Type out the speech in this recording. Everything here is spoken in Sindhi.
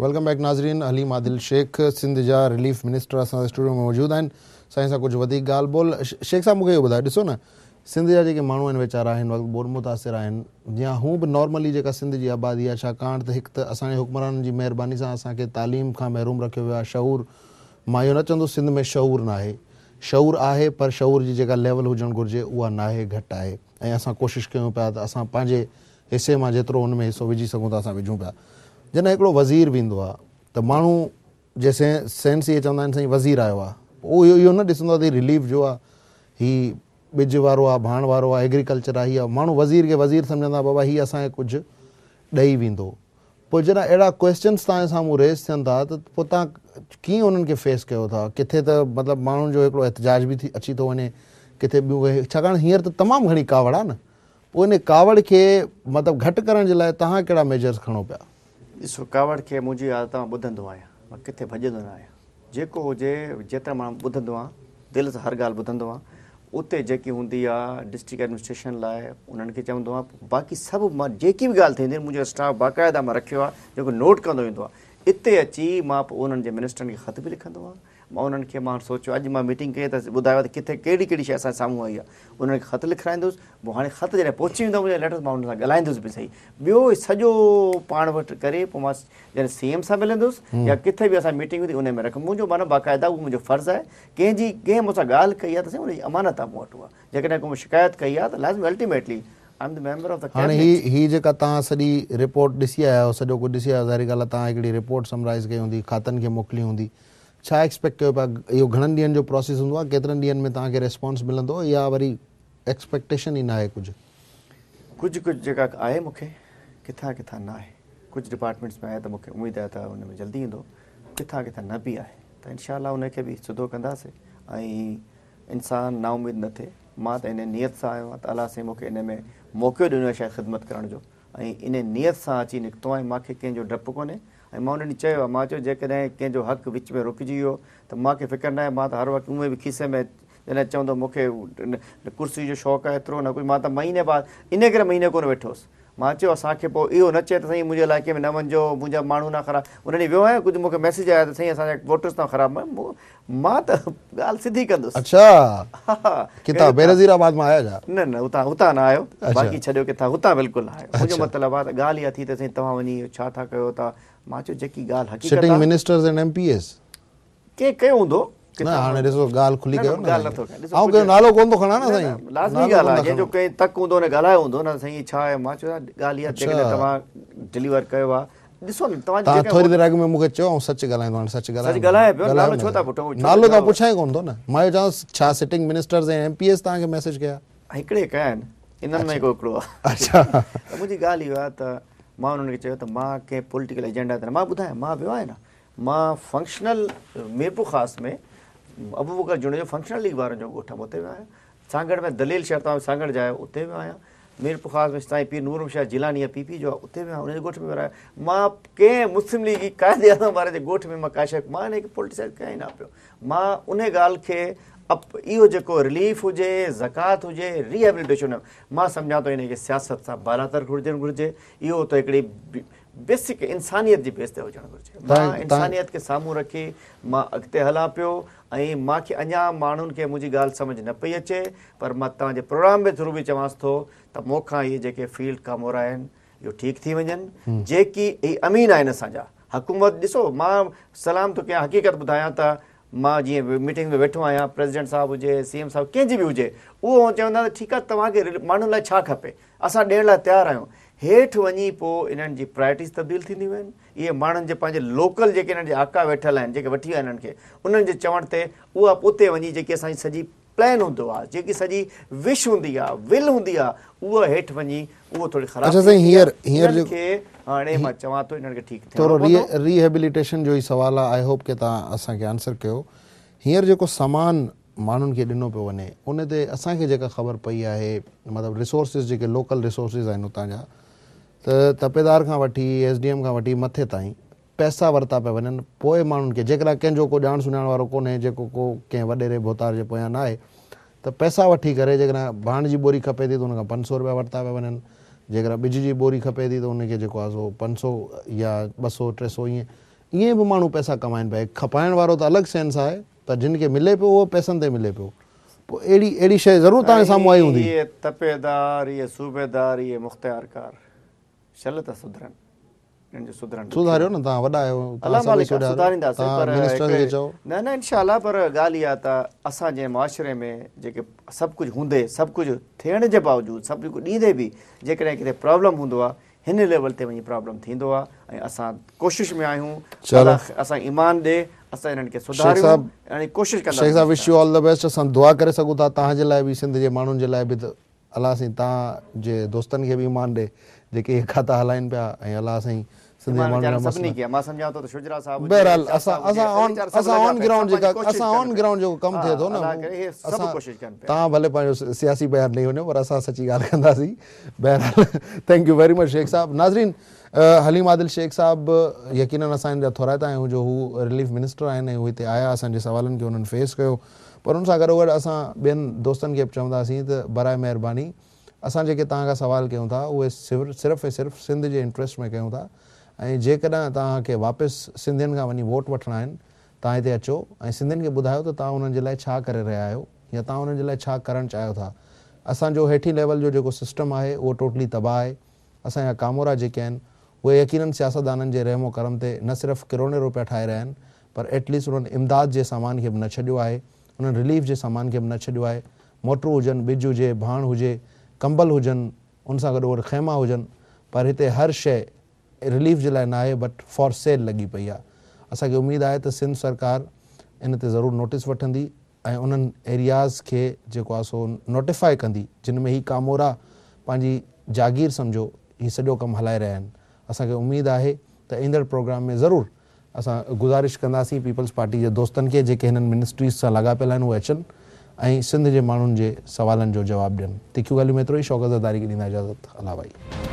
Welcome back ناظرين حليم عادل شيخ سنڌ جا رليف منسٽر اسان سان اسٽوڊيو ۾ موجود آهن سائين سان ڪجهه وڌيڪ ڳالهه ٻولهه شيخ صاحب مونکي اهو ٻڌايو ڏسو نه سنڌ جا جيڪي ماڻهو آهن ويچارا هن وقت ٻوڏ متاثر آهن يا هون به نارملي جيڪا سنڌ جي آبادي آهي ڇاڪاڻ ته هڪ ته اسان جي حڪمرانن جي مهرباني سان اسان کي تعليم کان محروم رکيو ويو آهي شعور مان اهو نه چوندس سنڌ ۾ شعور ناهي شعور آهي پر شعور جي جيڪا ليول هجڻ گهرجي اها ناهي گهٽ آهي ۽ اسان ڪوشش ڪيون پيا ته اسان پنهنجي حصي مان جيترو ان ۾ حصو وجهي سگهون ٿا اسان وجهون پيا. جڏهن هڪڙو وزير ويندو آ ته ماڻهو جي سينس اهي چوندا آهن سائين وزير آيو آ پوء اهو اهو نه ڏسندو آ ته هي رليف جو آ هي ٻج وارو آ ڀاڻ وارو آ ايگريڪلچر آ هي آ ماڻهو وزير کي وزير سمجهندا بابا هي اسان کي ڪجهه ڏئي ويندو پوء جڏهن اهڙا ڪويسچنس توهان جي سامهون ريز ٿين ٿا ته پوء توهان ڪيئن انهن کي فيس ڪيو ٿا ڪٿي ته مطلب ماڻهن جو هڪڙو احتجاج به ٿي اچي ٿو وڃي ڪٿي ٻيون ڇاڪاڻ هينئر ته تمام گهڻي ڪاوڙ آ نه پوء ان ڪاوڙ کي مطلب گهٽ ڪرڻ جي لاء توهان ڪهڙا ميجرز کڻو پيا؟ ڏسو ڪاوڙ کي منهنجي عادت آ مان ٻڌندو آهيان مان ڪٿي ڀڄندو نه آهيان جيڪو هجي جيترا ماڻهو ٻڌندو آهيان دل سان هر ڳالهه ٻڌندو آهيان اتي جيڪي هوندي آ ڊسٽرڪٽ ايڊمنسٽريشن لاء انهن کي چوندو آهيان باقي سڀ مان جيڪي به ڳالهه ٿيندي آهي منهنجو اسٽاف باقاعده مان رکيو آ جيڪو نوٽ ڪندو ويندو آ اتي اچي مان پوء انهن جي منسٽرن کي خط به لکندو آهيان مان انهن کي مان سوچيو اڄ مان ميٽنگ ڪئي ته ٻڌايو ته ڪٿي ڪهڙي ڪهڙي شيء اسان جي سامهون آئي آهي انهن کي خط لکرائيندس پوء هاڻي خط جڏهن پهچي ويندو منهنجا ليٽرس مان انهن سان ڳالهائيندس به سهي ٻيو سڄو پاڻ وٽ ڪري پوء مان جڏهن سي ايم سان ملندس يا ڪٿي به اسان ميٽنگ هوندي ان ۾ رک منهنجو معنيٰ باقاعده اهو منهنجو فرض آهي ڪنهن جي ڪنهن مون سان ڳالهه ڪئي آهي ته سائين ان جي امانت آهي مون وٽ اها جيڪڏهن ڪو مون شڪايت ڪئي آهي ته لازمي ultimately I am the member of the هاڻي هي هي جيڪا توهان سڄي رپورٽ ڏسي آيا آهيو سڄو ڪجهه ڏسي آيا آهيو ظاهري ڳالهه آهي توهان هڪڙي رپورٽ سمرائز ڪئي هوندي کاتن کي موڪلي هوندي ڇا ايڪسپيڪٽ ڪيو پيا اهو گهڻن ڏينهن جو پراسيس هوندو آهي ڪيترن ڏينهن ۾ توهان کي ريسپانس ملندو يا وري ايڪسپيڪٽيشن ئي ناهي ڪجهه. ڪجهه ڪجهه جيڪا آهي مون کي ڪٿان ڪٿان نه آهي ڪجهه ڊپارٽمينٽس ۾ آهي ته مون کي اميد آهي ته ان ۾ جلدي ايندو ڪٿان ڪٿان نه به آهي ته انشاء الله ان کي به سڌو ڪنداسي ۽ انسان نااميد نه ٿئي مان ته ان نيت سان آيو آهيان ته الله سائين مون کي ان ۾ موقعو ڏنو آهي شايد خدمت ڪرڻ جو ۽ انهي نيت سان اچي نڪتو آهيان مان کي ڪنهن جو ڊپ ڪونهي ۽ مان انهن ڏينهن چيو آهي مان چيو جيڪڏهن ڪنهن جو حق وچ ۾ رڪجي ويو ته مان کي فڪر ناهي مان ته هر وقت اونئين به کيسي ۾ جڏهن چوندو مون کي نه ڪرسي جو شوق آهي ايترو نه ڪجهه مان ته مهيني بعد انهي ڪري مهيني ڪونه ويٺو هوس مان چيو اسان کي پوء اهو نه چئي ته سائين منهنجي علائقي ۾ نه وڃجو منهنجا ماڻهو نه خراب ان ڏينهن ويو آهيان ڪجهه مون کي ميسيج آيا ته سائين اسان جا ووٽرس تان خراب مان ته ڳالهه سڌي ڪندس. اڇا ڪٿان بينظير آباد مان آيا ڇا؟ نه نه اتان اتان نه آيو باقي ڇڏيو ڪٿان هتان بلڪل نه آيو منهنجو مطلب آهي ته ڳالهه اها ٿي ته سائين توهان وڃي اهو ڇا ٿا ڪيو ٿا مان چيو جيڪي ڳالهه حقيقت sitting ministers and M P As ڪنهن ڪيو هوندو نه هاڻي ڏسو ڳالهه کلي ڪيو نه ڳالهه نٿو ڪيان ڏسو آئون ڪنهن جو نالو ڪونه ٿو کڻان نه سائين لازمي ڳالهه آهي جنهن جو ڪنهن تڪ هوندو ان ڳالهايو هوندو نه سائين ڇا آهي مان چيو ڳالهه اها جيڪڏهن توهان ڊليور ڪيو آهي ڏسو نه توهان جيڪا ٿوري دير اڳ ۾ مون کي چيو آئون سچ ڳالهائيندو هاڻي سچ ڳالهايان سچ ڳالهايان پيو نالو ڇو ٿا پڇو نالو ته پڇان ئي ڪونه ٿو نه مان اهو چوان ڇا sitting ministers ۽ M P As توهان کي ميسيج ڪيا هڪڙي ڪيا آهن انهن ۾ ڪو هڪڙو آهي اڇا ته منهنجي ڳالهه اها آهي ته مان انهن کي چيو ته مان ڪنهن پوليٽيڪل ايجنڊا تي نه مان ٻڌايان مان ويو آهيان نه مان فنڪشنل ميرپورخاص ۾ ابوبڪر جوڻيجو فنڪشنل ليگ وارن جو ڳوٺ آهي اتي ويو آهيان سانگهڙ ۾ دليل شهر توهان سانگهڙ جا آهيو اتي ويو آهيان ميرپورخاص ۾ سائين پير نور شاهه جيلاني پي پي جو آهي اتي ويو آهيان ان جي ڳوٺ ۾ ويو آهيان مان ڪنهن مسلم ليگي قائد اعظم واري جي ڳوٺ ۾ مان ڪا شيء مان ان کي پوليٽيسائز ڪيان ئي نه پيو مان ان ڳالهه کي اهو جيڪو رليف هجي زڪوات هجي ريهيبليٽيشن مان سمجهان ٿو ان کي سياست سان بالاتر هجڻ گهرجي اهو ته هڪڙي بيسڪ انسانيت جي بيس تي هجڻ گهرجي. مان انسانيت کي سامهون رکي مان اڳتي هلان پيو ۽ مان کي اڃا ماڻهن کي منهنجي ڳالهه سمجهه نه پئي اچي پر مان توهان جي پروگرام جي ٿرو به چوانس ٿو ته مون کان اهي جيڪي فيلڊ ڪامورا آهن اهو ٺيڪ ٿي وڃن جيڪي اهي امين آهن اسان جا حڪومت ڏسو مان سلام ٿو ڪيان حقيقت ٻڌايان ته مان جيئن ميٽنگ ۾ ويٺو آهيان پريزيڊنٽ صاحب هجي سي ايم صاحب ڪنهن جي به هجي اهو چوندا ته ٺيڪ آهي توهان کي ماڻهن لاء ڇا کپي اسان ڏيڻ لاء تيار آهيون. هيٺ وڃي پوء انهن جي پرائرٽيز تبديل ٿينديون آهن. اهي ماڻهن جي پنهنجي لوڪل جيڪي انهن جي آقا ويٺل آهن، جيڪي وٺي ويا آهن انهن کي، انهن جي چوڻ تي اها اتي وڃي جيڪي اسان جي سڄي پلان هوندو آهي، جيڪي سڄي وش هوندي آهي، ول هوندي آهي، اها هيٺ وڃي اهو ٿوري خراب اڇا ٿي سائين ويندي هينئر آهي. هينئر انهن جيڪو کي هاڻي مان چوان ٿو انهن کي ٺيڪ ٿيڻو ٿورو پوندو. ريهيبليٽيشن جو ئي سوال آهي I hope ڪي توهان اسان کي آنسر ڪيو. هينئر جيڪو سامان ماڻهن کي ڏنو پيو وڃي ان تي اسان کي جيڪا خبر پئي آهي مطلب ريسورسز جيڪي لوڪل ريسورسز آهن اتان جا ته تپيدار کان وٺي ايس ڊي ايم کان وٺي مٿي تائين پئسا ورتا پيا وڃن پوء ماڻهن کي جيڪڏهن ڪنهن جو ڪو ڄاڻ سڃاڻ وارو ڪونهي جيڪو ڪو ڪنهن وڏيري ڀوتار جي پويان ناهي ته پئسا وٺي ڪري جيڪڏهن ڀاڻ جي ٻوري کپي ٿي ته ان کان 500 روپيا ورتا پيا وڃن جيڪڏهن ٻج جي ٻوري کپي ٿي ته ان کي جيڪو آهي سو 500 يا 200 300 ائين ائين به ماڻهو پئسا ڪمائن پيا کپائڻ وارو ته الڳ سينس آهي پر جن کي ملي پيو اهو پئسن تي ملي پيو پوء اهڙي اهڙي شيء ضرور توهان جي سامهون آئي هوندي. اهي تپيدار اهي صوبيدار اهي مختيارڪار شل ته سڌرن انهن جو سڌرڻ ڏکيو سڌاريو نه توهان وڏا آهيو الله مالڪ آهي سڌارينداسين پر منسٽرز کي چئو نه نه انشاء الله پر ڳالهه اها ته اسان جنهن معاشري ۾ جيڪي سڀ ڪجهه هوندي سڀ ڪجهه ٿيڻ جي باوجود سڀ ڪجهه ڏيندي به جيڪڏهن ڪٿي پرابلم هوندو آهي هن ليول تي وڃي پرابلم ٿيندو آ ۽ اسان ڪوشش ۾ آهيون الله اسان ايمان ڏي اسان انهن کي سڌاريون ۽ ڪوشش ڪنداسين. شيخ صاحب wish you all the best اسان دعا ڪري سگهون ٿا توهان جي لاء به سنڌ جي ماڻهن جي لاء به ته الله سائين توهان جي دوستن کي به ايمان ڏي جيڪي اهي کاتا هلائين پيا ۽ الله سائين سنڌ جي ماڻهن جا مسئلا سڀني کي مان سمجهان ٿو ته شجرا صاحب بهرحال اسان اسان آن اسان آن گرائونڊ جيڪا اسان آن گرائونڊ جيڪو ڪم ٿئي ٿو نه سڀ ڪوشش ڪن پيا توهان ڀلي پنهنجو سياسي بيان ڏئي وڃو پر اسان سچي ڳالهه ڪنداسين بهرحال thank you very much Shaikh صاحب ناظرين حليم عادل شيخ صاحب يقينن اسان ان جا ٿورائتا آهيون جو هو رليف منسٽر آهن ۽ هو هتي آيا اسان جي سوالن کي انهن فيس ڪيو پر ان سان گڏوگڏ اسان ٻين دوستن کي به چونداسين ته برائي مهرباني اسان جيڪي توهان کان سوال ڪيون ٿا اهي صرف ۽ صرف سنڌ جي انٽريسٽ ۾ ڪيون ٿا ۽ جيڪڏهن توهان کي واپس سنڌين کان وڃي ووٽ وٺڻا آهن توهان هتي اچو ۽ سنڌين کي ٻڌايو ته توهان انهن جي لاء ڇا ڪري رهيا آهيو يا توهان انهن جي لاء ڇا ڪرڻ چاهيو ٿا. اسان جو هيٺين ليول جو جيڪو سسٽم آهي اهو ٽوٽلي تباهه آهي. اسان جا ڪامورا جيڪي آهن اهي يقينن سياستدانن جي رحم و ڪرم تي نه صرف ڪروڙين روپيا ٺاهي رهيا آهن پر ايٽ ليسٽ انهن امداد جي سامان کي به نه ڇڏيو آهي، انهن رليف جي سامان کي به نه ڇڏيو آهي. موٽرون هجن، ٻج هجي، ڀاڻ هجي، ڪمبل هجن، ان سان گڏوگڏ خيما هجن پر هتي هر شيء رليف جي لاء ناهي بٽ فار سيل لڳي پئي آهي. اسان کي اميد آهي ته سنڌ سرڪار ان تي ضرور نوٽيس وٺندي ۽ انهن ايرياز کي جيڪو آهي سو نوٽيفائي ڪندي جن ۾ هي ڪامورا پنهنجي جاگير سمجهو هي سڄو ڪم هلائي رهيا آهن. اسان کي اميد آهي ته ايندڙ پروگرام ۾ ضرور اسان گذارش ڪنداسين پيپلز پارٽي جي دوستن کي جيڪي هنن منسٽريز سان لاڳاپيل آهن اهي اچن ۽ سنڌ جي ماڻهن جي سوالن جو جواب ڏين. تکيون ڳالهيون ۾ ايترو ئي شوڪت زرداري کي ڏيندا اجازت الله ڀائي.